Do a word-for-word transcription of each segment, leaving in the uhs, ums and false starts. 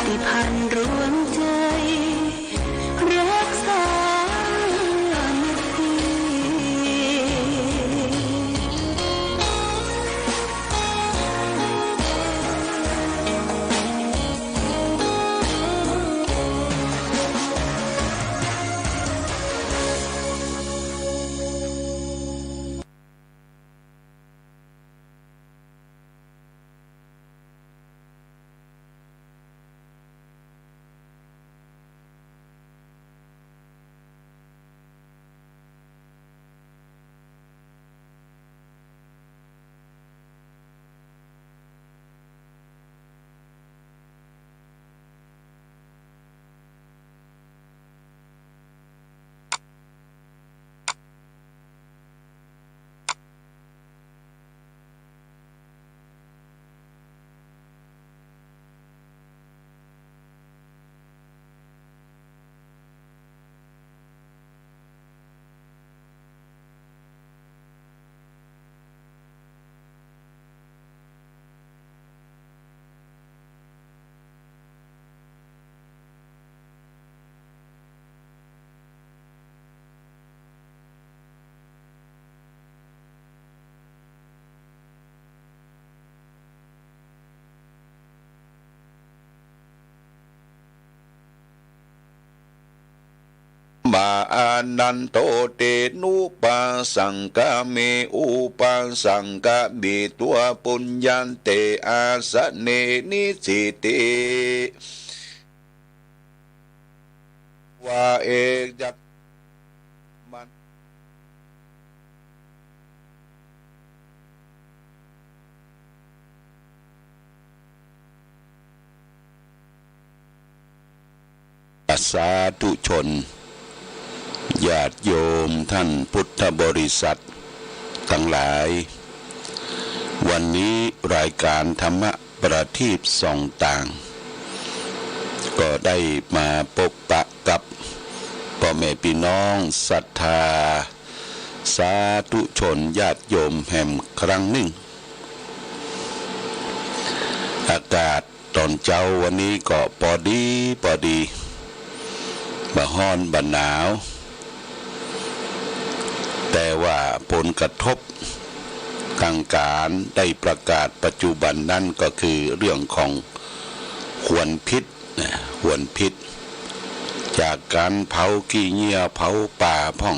ติพันธ์รวมใจ๋ รักษาสามัคคีมา อานันโต เตนุปสังคามิ อุปสังคามิตวา ปุญญันเต อาสะเน นิสสิติ วา เอ จัก มัน สาธุชน ญาติโยมท่านพุทธบริษัทตังหลาย วันนี้รายก๋านธรรมะประทีปส่องต่าง ก็ได้มาปะปะกับป้อแม่ปี้น้องศรัทธา สาธุชนญาติโยมแหมครั้งนึ่ง อากาศต๋อนเจ๊าวันนี้ก็ปอดีปอดี บ่ฮ้อนบ่หนาว แต่ว่าผลกระทบตางก๋านได้ประกาศปัจจุบันนั้นก็คือเรื่องของควันพิษนะ ควันพิษ จากก๋านเผาขี้เยี่ยเผาป่าพ่อง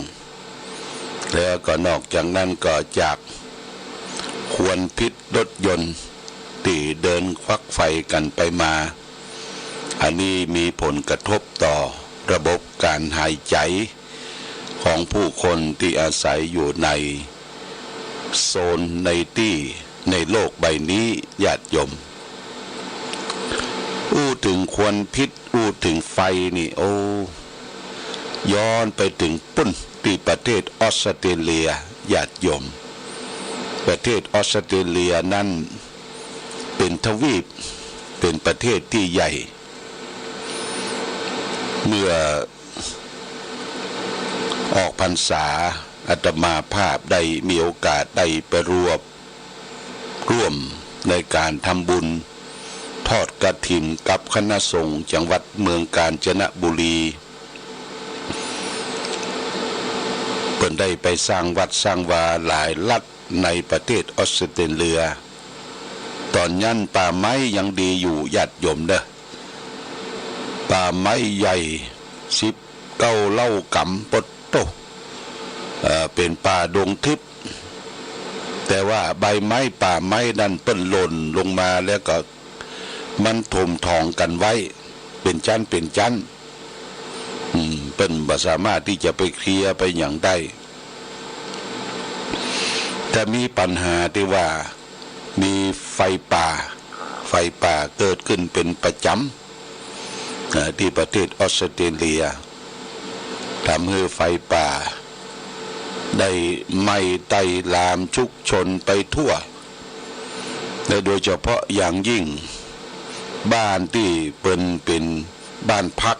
แล้วก็นอกจากนั้นก็จากควันพิษรถยนต์ตี้เดินควักไฟกั๋นไปมา อันนี้มีผลกระทบต่อระบบก๋านหายใจ๋ของผู้คนตี้อาศัยอยู่ในโซนในตี้ในโลกใบนี้ ญาติโยม อู้เถิงควันพิษ อู้เถิงไฟนี่ โอ้ ย้อนไปเถิงปู๊นตี้ประเทศออสเตรเลีย ญาติโยม ประเทศออสเตรเลียนั้นเป๋นทวีป เป๋นประเทศตี้ใหญ่ เมื่อออกพรรษา อาตมาภาพได้มีโอกาสได้ไปรวบ ร่วมในก๋านทำบุญทอดกฐินกับคณะสงฆ์จังหวัดเมืองกาญจนบุรี เปิ้นได้ไปสร้างวัดสร้างวาหลายรัฐในประเทศออสเตรเลีย ต๋อนนั้นป่าไม้ยังดีอยู่ ญาติโยมเน่อ ป่าไม้ใหญ่ สิบเก้าเล้ากำ ปะโต้ เอ่อ เป๋นป่าดงทึบ แต่ว่าใบไม้ป่าไม้นั้นเปิ้นหล่นลงมาแล้วก็มันถมถองกั๋นไว้ เป๋นชั้นเป๋นชั้น อืม เปิ้นบ่สามารถตี้จะไปเคลียร์ไปหยังได้ แต่มีปัญหาตี้ว่า มีไฟป่า ไฟป่าเกิดขึ้นเป๋นประจ๋ำ เอ่อ ตี้ประเทศออสเตรเลีย ทำหื้อไฟป่าได้ไหม้ไต้ลามชุกชุนไปทั่ว และโดยเฉพาะอย่างยิ่งบ้านตี้เปิ้นเป๋นบ้านพัก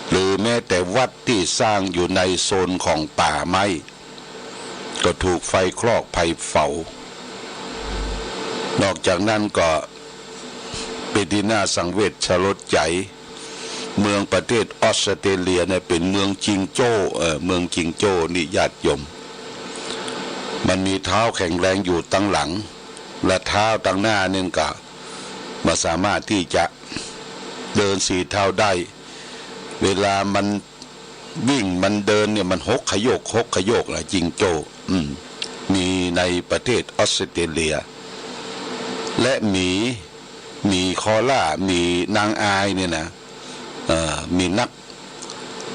หรือแม้แต่วัดตี้สร้างอยู่ในโซนของป่าไม้ ก็ถูกไฟคลอกไฟเผา นอกจากนั้นก็ เป็นตี้น่าสังเวชสลดใจ๋ เมืองประเทศออสเตรเลียเนี่ยเป๋นเมืองจิงโจ้ เอ่อ เมืองจิงโจ้นี่ญาติโยม มันมีเท้าแข็งแรงอยู่ตังหลัง และเท้าตังหน้านี่ก็บ่สามารถตี้จะเดินสี่เท้าได้ เวลามัน วิ่งมันเดินเนี่ยมันหกขยก หกขยกนะ จิงโจ้ อืม มีในประเทศออสเตรเลีย และหมี หมีคอล่า หมีนางอายเนี่ยนะ เอ่อ มีนัก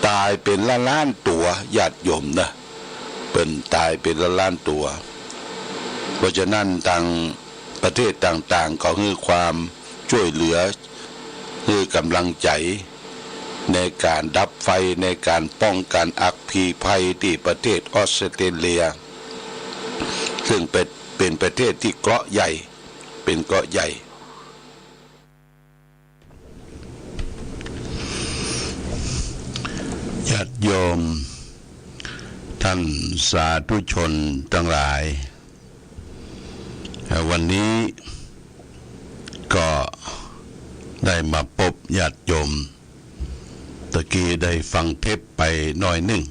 ต๋ายเป๋นล้านๆ ตั๋ว ญาติโยมนะ เปิ้นต๋ายเป๋นล้านๆ ตั๋ว เพราะฉะนั้นตางประเทศต่างๆ ก็หื้อความจ้วยเหลือ หื้อก๋ำลังใจ๋ ในก๋านดับไฟ ในก๋านป้องกั๋นอัคคีภัยตี้ประเทศออสเตรเลีย ซึ่งเป๋น เป๋นประเทศตี้เกราะห์ใหญ่ เป๋นเกราะห์ใหญ่ ญาติโยม ท่านสาธุชนตังหลาย เอ่อ วันนี้ก็ได้มาปบญาติโยม ตะกี้ได้ฟังเทปไปหน้อยนึ่ง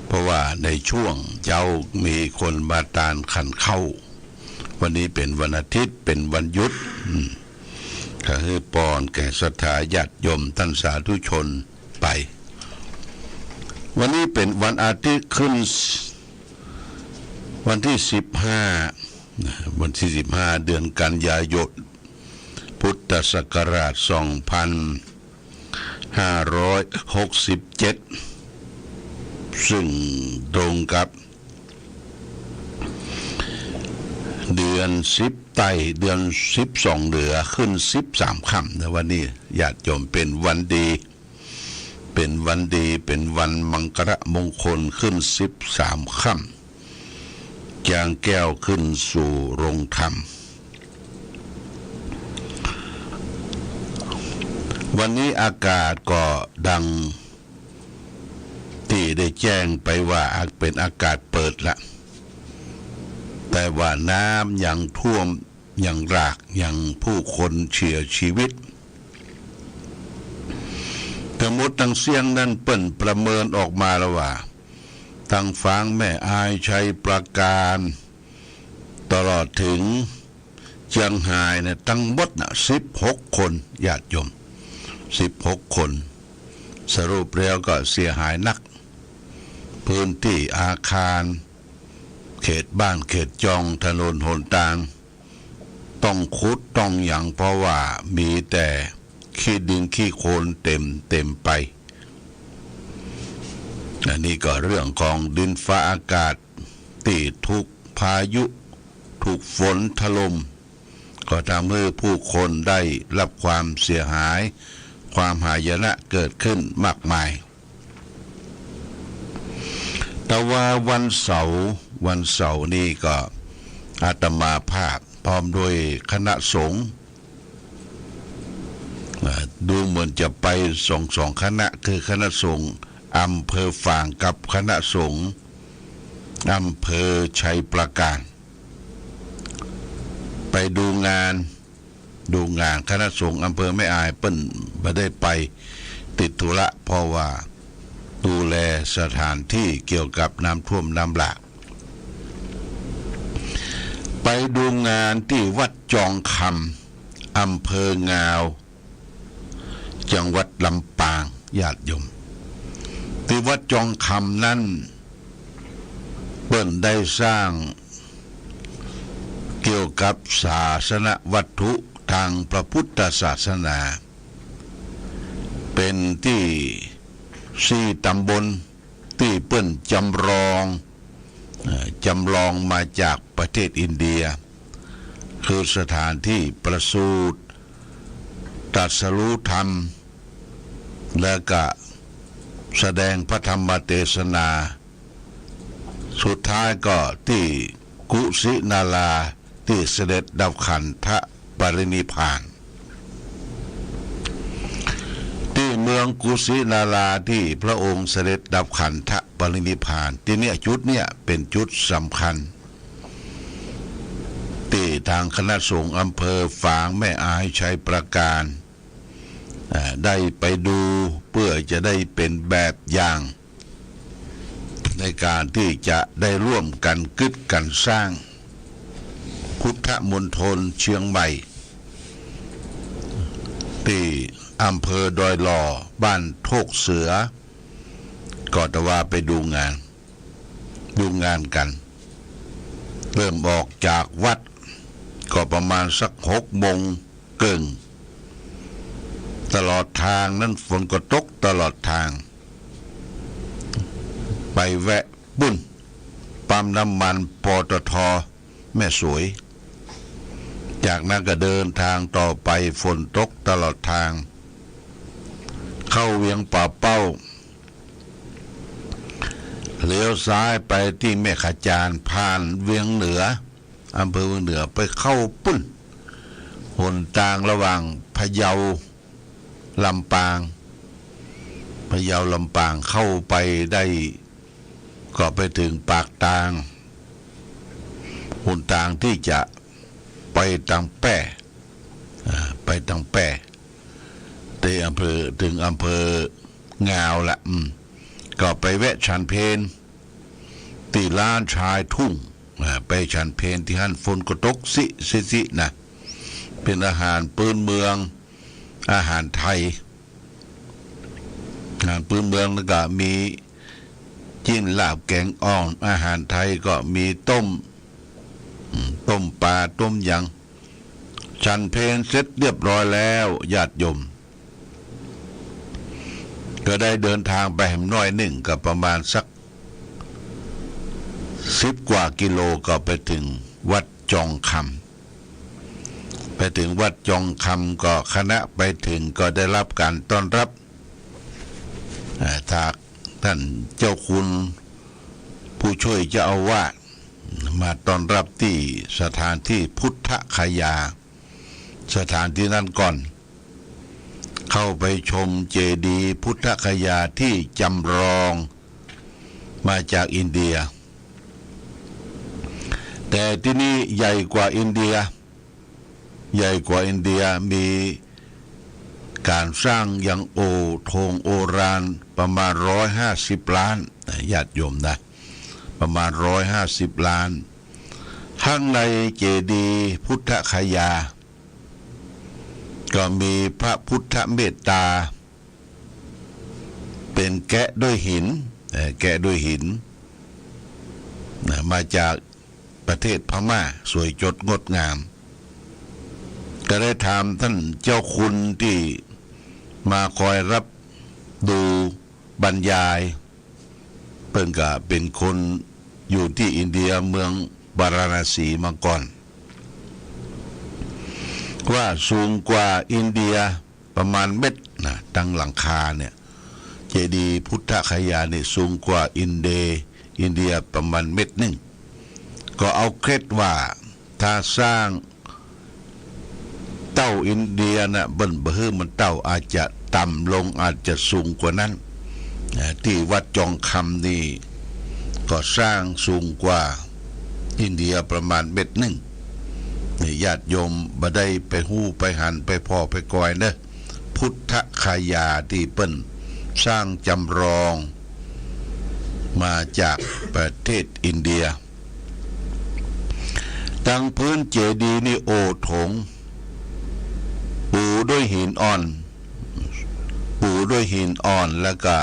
เพราะว่าในช่วงเจ๊ามีคนมาตานขันเข้า วันนี้เป๋นวันอาทิตย์ เป๋นวันหยุด อืม ก็หื้อปอนแก่ศรัทธาญาติโยมต้านสาธุชนไป วันนี้เป๋นวันอาทิตย์ขึ้น วันตี้สิบห้า นะ วันตี้สิบห้า เดือนกันยายน พุทธศักราชสองพันห้าร้อยหกสิบเจ็ด ซึ่งตรงกับ เดือนสิบใต้ เดือนสิบสองเหนือ ขึ้นสิบสามค่ำนะ วันนี้ญาติโยม เป๋นวันดี เป๋นวันดี เป๋นวันมังคละมงคล ขึ้นสิบสามค่ำ จางแก้วขึ้นสู่โรงธรรม วันนี้อากาศก็ดัง ตี้ได้แจ้งไปว่าเป๋นอากาศเปิดละ แต่ว่าน้ำยังท่วม ยังหลาก ยังผู้คนเสียชีวิต ตังหมดตังเสี้ยงนั้นเปิ้นประเมินออกมาแล้วว่า ตังฝางแม่อาย ชัยปราการ ตลอดเถิง เจียงฮายเนี่ย ตังหมดน่ะ สิบหกคน ญาติโยม สิบหกคน สรุปแล้วก็เสียหายนัก พื้นตี้อาคาร เขตบ้านเขตจอง ถนนหนตาง ต้องขุดต้องหยัง เพราะว่ามีแต่ขี้ดินขี้โคลนเต็มเต็มไป อันนี้ก็เรื่องของดินฟ้าอากาศ ตี้ถูกพายุ ถูกฝนถล่ม ก็ทำหื้อผู้คนได้รับความเสียหาย ความหายนะเกิดขึ้นมากมาย แต่ว่าวันเสาร์ วันเสาร์นี่ก็อาตมาภาพพร้อมด้วยคณะสงฆ์ อ่า ดูเหมือนจะไปสอง สองคณะ คือคณะสงฆ์อำเภอฝางกับคณะสงฆ์อำเภอชัยปราการ ไปดูงาน ดูงาน คณะสงฆ์อำเภอแม่อายเปิ้นบ่ได้ไป ติดธุระ เพราะว่าดูแลสถานที่เกี่ยวกับน้ำท่วมน้ำหลาก ไปดูงานตี้วัดจองคำ อำเภองาว จังหวัดลำปาง ญาติโยม ตี้วัดจองคำนั้น เปิ้นได้สร้างเกี่ยวกับศาสนวัตถุตางพระพุทธศาสนา เป๋นตี้สี่ตำบล ตี้เปิ้นจำลอง เอ่อ จำลองมาจากประเทศอินเดีย คือสถานที่ประสูติ ตรัสรู้ธรรม และก็แสดงพระธรรมเทศนา สุดท้ายก็ตี้กุสินารา ตี้เสด็จดับขันธปรินิพพาน ตี้เมืองกุสินาราตี้พระองค์เสด็จดับขันธปรินิพพาน ตี้เนี่ย จุดเนี่ยเป๋นจุดสำคัญ ตี้ ทางคณะสงฆ์อำเภอฝางแม่อายชัยปราการ อ่า ได้ไปดูเพื่อจะได้เป๋นแบบอย่าง ในก๋านตี้จะได้ร่วมกั๋นกึ๊ดกั๋นสร้างพุทธมณฑลเชียงใหม่ ตี้อำเภอดอยหล่อ บ้านโทกเสือ ก็ตะวาไปดูงาน ดูงานกั๋น เริ่มออกจากวัดก็ประมาณสักหกโมงเกิ่ง ตลอดตางนั้นฝนก็ตกตลอดตาง ไปแวะปุ้น ปั๊มน้ำมัน ปตท แม่สวย จากนั้นก็เดินตางต่อไป ฝนตกตลอดตาง เข้าเวียงป่าเป้า เลี้ยวซ้ายไปตี้แม่ขจาน ผ่านเวียงเหนือ อำเภอเวียงเหนือ ไปเข้าปุ้น หนตางระหว่างพะเยา ลำปาง พะเยา ลำปาง เข้าไปได้ ก็ไปเถิงปากตาง หนตางตี้จะไปตังแป้ อ่า ไปตังแป้ ตี้อำเภอ เถิงอำเภองาวละ อืม ก็ไปแวะฉันเพล ตี้ร้านชายทุ่ง อ่า ไปฉันเพลตี้หั้น ฝนก็ตกซิ ซิ ซินะ เป๋นอาหารพื้นเมือง อาหารไทย อาหารพื้นเมืองแล้วก็มีจิ๊นลาบแก๋งอ่อม อาหารไทยก็มีต้ม อืม ต้มป๋า ต้มหยัง ฉันเพลเสร็จเรียบร้อยแล้ว ญาติโยม ก็ได้เดินตางไปแหมน้อยนึ่ง ก็ประมาณสักสิบกว่ากิโล ก็ไปเถิงวัดจองคำ ไปเถิงวัดจองคำ ก็คณะไปเถิงก็ได้รับก๋านต้อนรับ อ่า จากต้านเจ้าคุณผู้ช่วยเจ้าอาวาส มาต้อนรับตี้สถานตี้พุทธคยา สถานตี้นั้นก่อน เข้าไปชมเจดีย์พุทธคยาตี้จำลองมาจากอินเดีย แต่ตี้นี่ใหญ่กว่าอินเดีย ใหญ่กว่าอินเดีย มีก๋านสร้างอย่างโอโถงโอรานประมาณร้อยห้าสิบล้าน ญาติโยมนะ ประมาณร้อยห้าสิบล้าน ข้างในเจดีย์พุทธคยา ก็มีพระพุทธเมตตา เป๋นแกะด้วยหิน เอ่อ แกะด้วยหิน นะ มาจากประเทศพม่า สวยสดงดงาม ก็ได้ถามต้านเจ้าคุณตี้มาคอยรับดูบรรยาย เปิ้นก็เป๋นคนอยู่ตี้อินเดีย เมืองวาราณสีมาก่อน ว่าสูงกว่าอินเดีย ประมาณเม็ดนะ ตังหลังคาเนี่ย เจดีย์พุทธคยานี่สูงกว่าอินเดีย อินเดียประมาณเม็ดนึ่ง ก็เอาเคล็ดว่าถ้าสร้างเต้าอินเดียนะ เปิ้นบ่หื้อมันเต้า อาจจะต่ำลง อาจจะสูงกว่านั้น อ่า ตี้วัดจองคำนี่ก็สร้างสูงกว่าอินเดียประมาณเม็ดนึ่ง นี่ญาติโยมบ่ได้ไปฮู้ไปหันไปผ่อไปกอยเนอะ พุทธคยาตี้เปิ้นสร้างจำลองมาจากประเทศอินเดีย ตังพื้นเจดีย์นี่โอโถง ปูด้วยหินอ่อน ปูด้วยหินอ่อน แล้วก็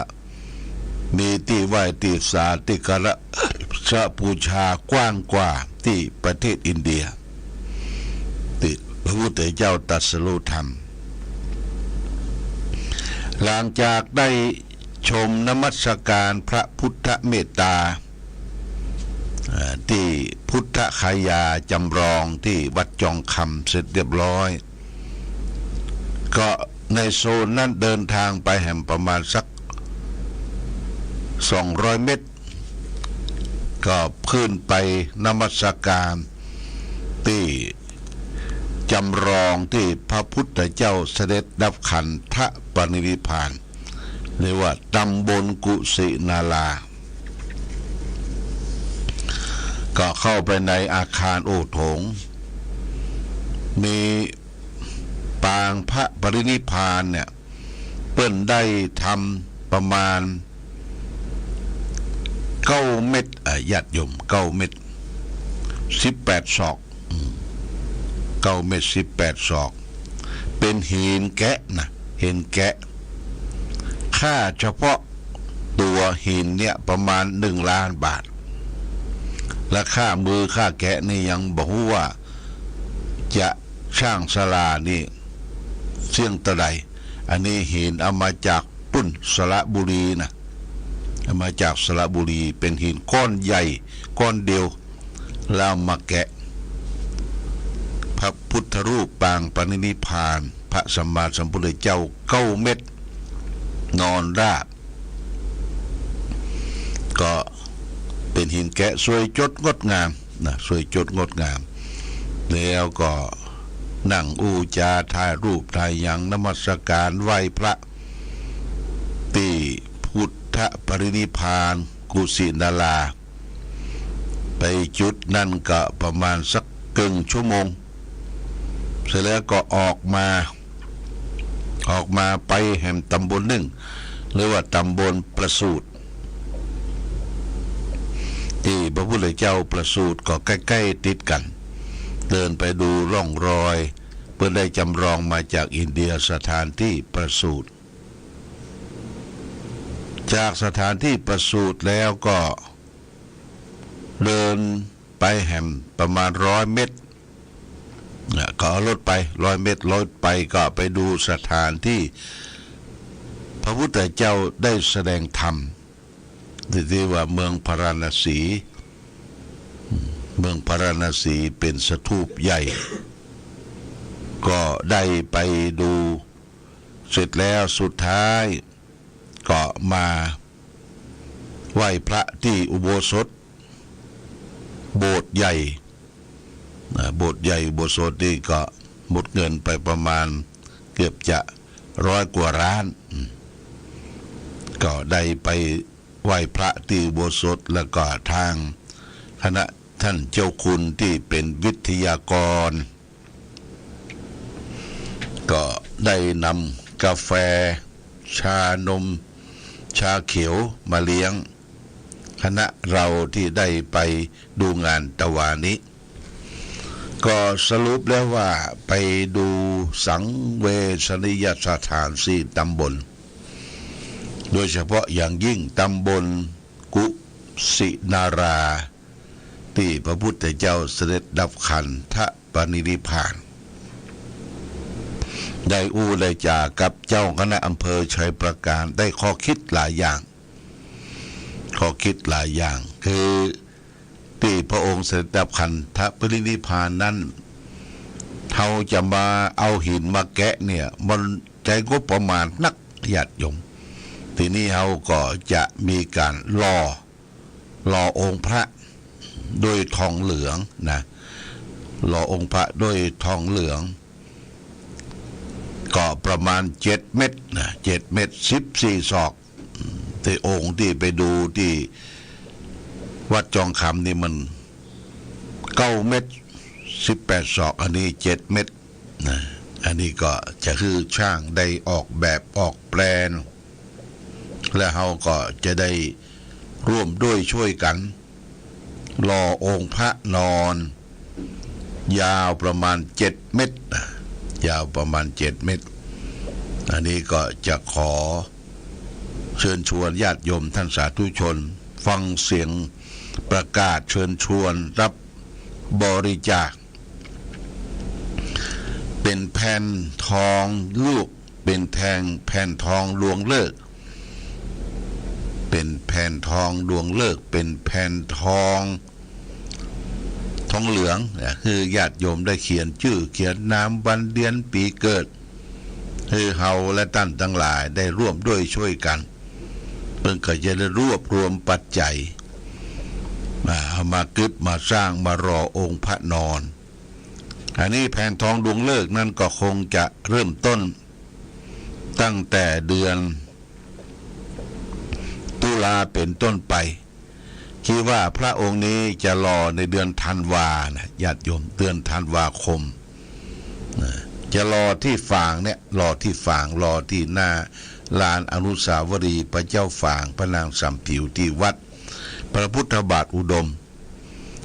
มีตี้ไหว้ตี้สาตี้กราบบูชากว้างกว่าตี้ประเทศอินเดีย ตี้พระพุทธเจ้าตรัสรู้ธรรม หลังจากได้ชมนมัสการพระพุทธเมตตา เอ่อ ตี้พุทธคยาจำลองตี้วัดจองคำเสร็จเรียบร้อย ก็ในโซนนั้นเดินทางไปแหมประมาณสักสองร้อยเมตร ก็ขึ้นไปนมัสการตี้จำลองตี้พระพุทธเจ้าเสด็จดับขันธปรินิพพาน เรียกว่าตำบลกุสินารา ก็เข้าไปในอาคารโอโถง มีปางพระปรินิพพานเนี่ย เปิ้นได้ทำประมาณเก้าเม็ด อ่ะ ญาติโยม เก้าเม็ด สิบแปดศอก อืม เก้าเม็ด สิบแปดศอก เป๋นหินแกะนะ หินแกะ ค่าเฉพาะตั๋วหินเนี่ยประมาณหนึ่งล้านบาท ราคามือค่าแกะนี่ยังบ่ฮู้ว่าจะสร้างศาลานี่เสี้ยงเต้าใด อันนี้หินเอามาจากปุ้นสระบุรีนะ เอามาจากสระบุรี เป๋นหินก้อนใหญ่ก้อนเดียว แล้วเอามาแกะ พระพุทธรูปปางปรินิพพาน พระสัมมาสัมพุทธเจ้าเก้าเม็ด นอนราบ ก็เป๋นหินแกะสวยจดงดงามนะ สวยจดงดงาม แล้วก็นั่งอู้จา ถ่ายรูปถ่ายหยัง นมัสการไหว้พระ ตี้พุทธปรินิพพานกุสินารา ไปจุดนั้นก็ประมาณสักเกิ่งชั่วโมง เสร็จแล้วก็ออกมา ออกมาไปแหมตำบลนึ่ง เรียกว่าตำบลประสูติ ตี้พระพุทธเจ้าประสูติก็ใก้ๆ ติดกั๋น เดินไปดูร่องรอย เปิ้นได้จำลองมาจากอินเดีย สถานที่ประสูติ จากสถานที่ประสูติแล้วก็เดินไปแหมประมาณร้อยเมตร นะ ก็เอารถไปร้อยเมตร รถไปก็ไปดูสถานที่พระพุทธเจ้าได้แสดงธรรม ตี้ ตี้ว่าเมืองพาราณสี เมืองพาราณสีเป๋นสถูปใหญ่ ก็ได้ไปดู เสร็จแล้วสุดท้ายก็มาไหว้พระตี้อุโบสถ โบสถ์ใหญ่ นะ โบสถ์ใหญ่อุโบสถนี่ก็หมดเงินไปประมาณเกือบจะร้อยกว่าล้าน อืม ก็ได้ไปไหว้พระตี้อุโบสถ แล้วก็ทางคณะท่านเจ้าคุณตี้เป๋นวิทยากร ก็ได้นำกาแฟ ชานม ชาเขียวมาเลี้ยงคณะเราตี้ได้ไปดูงานตะวานี้ ก็สรุปแล้วว่าไปดูสังเวชนียสถานสี่ตำบล โดยเฉพาะอย่างยิ่งตำบลกุสินารา ตี้พระพุทธเจ้าเสด็จดับขันธปรินิพพาน ได้อู้ได้จ๋ากับเจ้าคณะอำเภอไชยประการ ได้ข้อคิดหลายอย่าง ข้อคิดหลายอย่าง คือตี้พระองค์เสด็จดับขันธปรินิพพานนั้น เฮาจะมาเอาหินมาแกะเนี่ย มันใจ๊งบประมาณนัก ญาติโยม ทีนี้เฮาก็จะมีก๋านหล่อ หล่อองค์พระด้วยทองเหลืองนะ หล่อองค์พระด้วยทองเหลือง ก็ประมาณเจ็ดเมตรนะ เจ็ดเมตร สิบสี่ศอก ตี้องค์ตี้ไปดูตี้วัดจองคำนี่มันเก้าเมตร สิบแปดศอก อันนี้เจ็ดเมตรนะ อันนี้ก็จะหื้อช่างได้ออกแบบออกแปลน และเฮาก็จะได้ร่วมด้วยช่วยกั๋น หล่อองค์พระนอน ยาวประมาณเจ็ดเมตรนะ ยาวประมาณเจ็ดเมตร อันนี้ก็จะขอเชิญชวนญาติโยมท่านสาธุชน ฟังเสียงประกาศเชิญชวนรับบริจาค เป๋นแผ่นทองลูก เป๋นแผ่น แผ่นทองดวงฤกษ์ เป๋นแผ่นทองดวงฤกษ์ เป๋นแผ่นทอง ทองเหลืองนะ หื้อญาติโยมได้เขียนจื้อ เขียนนาม วันเดือนปี๋เกิด หื้อเฮาและต้านตังหลายได้ร่วมด้วยช่วยกั๋น เปิ้นก็จะได้รวบรวมปัจจัย มา เอามากึ๊ดมาสร้าง มาหล่อองค์พระนอน อันนี้แผ่นทองดวงฤกษ์นั้นก็คงจะเริ่มต้นตั้งแต่เดือนตุลาเป๋นต้นไป คิดว่าพระองค์นี้จะหล่อในเดือนธันวานะ ญาติโยม เดือนธันวาคม จะรอตี้ฝางเนี่ย รอตี้ฝาง รอตี้หน้าลานอนุสาวรีย์พระเจ้าฝางพระนางสามผิวตี้วัดพระพุทธบาทอุดม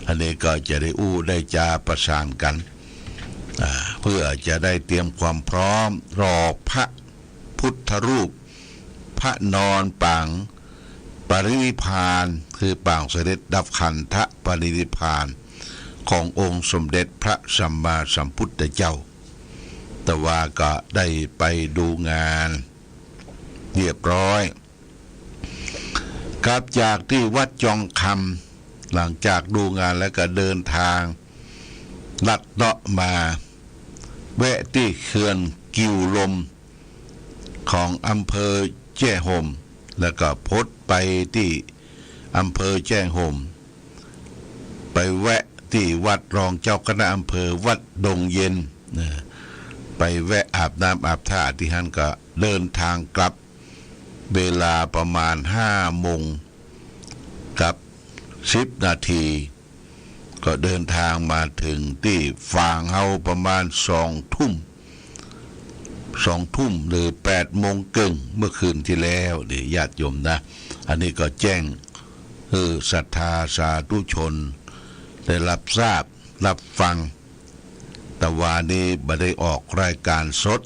อันนี้ก็จะได้อู้ได้จาประสานกั๋น อ่า เพื่อจะได้เตรียมความพร้อมรอพระพุทธรูป พระนอนปางปรินิพพาน คือปางเสด็จดับขันธปรินิพพานขององค์สมเด็จพระสัมมาสัมพุทธเจ้า แต่ว่าก็ได้ไปดูงานเรียบร้อย กลับจากตี้วัดจองคำ หลังจากดูงานแล้วก็เดินทางลัดเลาะมา แวะตี้เขื่อนกิ่วลมของอำเภอแจ้ห่ม แล้วก็พดไปตี้อำเภอแจ้ห่ม ไปแวะตี้วัดรองเจ้าคณะอำเภอวัดดงเย็นนะ ไปแวะอาบน้ำอาบท่าตี้หั้น ก็เดินทางกลับ เวลาประมาณห้าโมงกับสิบนาที ก็เดินทางมาเถิงตี้ฝางเฮาประมาณสองทุ่ม สองทุ่มหรือแปดโมงเกิ่งเมื่อคืนตี้แล้วนี่ญาติโยมนะ อันนี้ก็แจ้งหื้อศรัทธาสาธุชนได้รับทราบรับฟัง แต่วานี้บ่ได้ออกรายการสด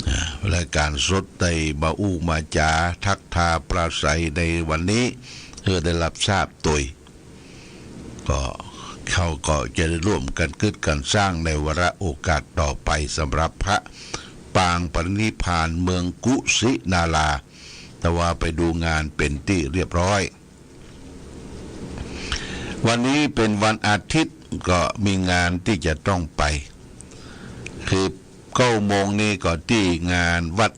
อ่า รายการสดได้มาอู้มาจ๋าทักทายปราศรัยในวันนี้ หื้อได้รับทราบตวย ก็เขาก็จะได้ร่วมกั๋นกึ๊ดกั๋นสร้างในวาระโอกาสต่อไปสำหรับพระปางปรินิพพานเมืองกุสินารา แต่ว่าไปดูงานเป๋นตี้เรียบร้อย วันนี้เป๋นวันอาทิตย์ก็มีงานตี้จะต้องไป คือเก้าโมงนี้ก็ตี้งานวัด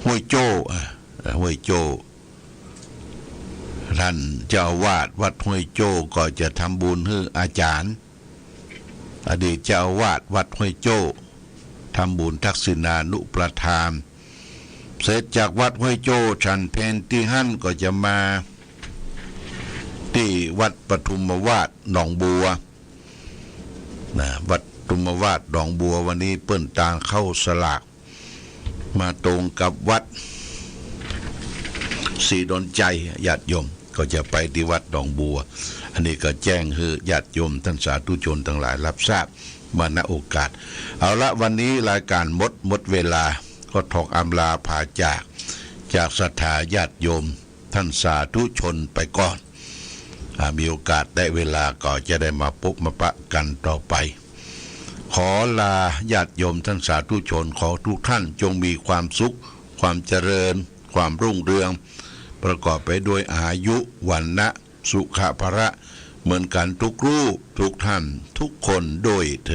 ห้วยโจ้ อ่ะ ห้วยโจ้ ท่านเจ้าอาวาสวัดห้วยโจ้ก็จะทำบุญหื้ออาจ๋ารย์ อดีตเจ้าอาวาสวัดห้วยโจ้ ทำบุญทักษิณานุปทาน เสร็จจากวัดห้วยโจ้ฉันเพลตี้หั้นก็จะมาตี้วัดปทุมวาสหนองบัว นะ วัดปทุมวาสหนองบัว วันนี้เปิ้นตางเข้าสลาก มาตรงกับวัดศรีดอนชัย ญาติโยมก็จะไปตี้วัดหนองบัว อันนี้ก็แจ้งหื้อญาติโยมท่านสาธุชนตังหลายรับทราบมา ณ โอกาส เอาละ วันนี้รายการหมด หมดเวลา ก็ถอกอำลาผาจาก จากศรัทธาญาติโยมท่านสาธุชนไปก่อน อ่า มีโอกาสได้เวลาก็จะได้มาปบมาปะกั๋นต่อไป ขอลาญาติโยมท่านสาธุชน ขอทุกท่านจงมีความสุข ความเจริญ ความรุ่งเรือง ประกอบไปด้วยอายุ วรรณะ สุขะ พละ เหมือนกั๋นทุกรูป ทุกท่าน ทุกคนด้วยเทอญ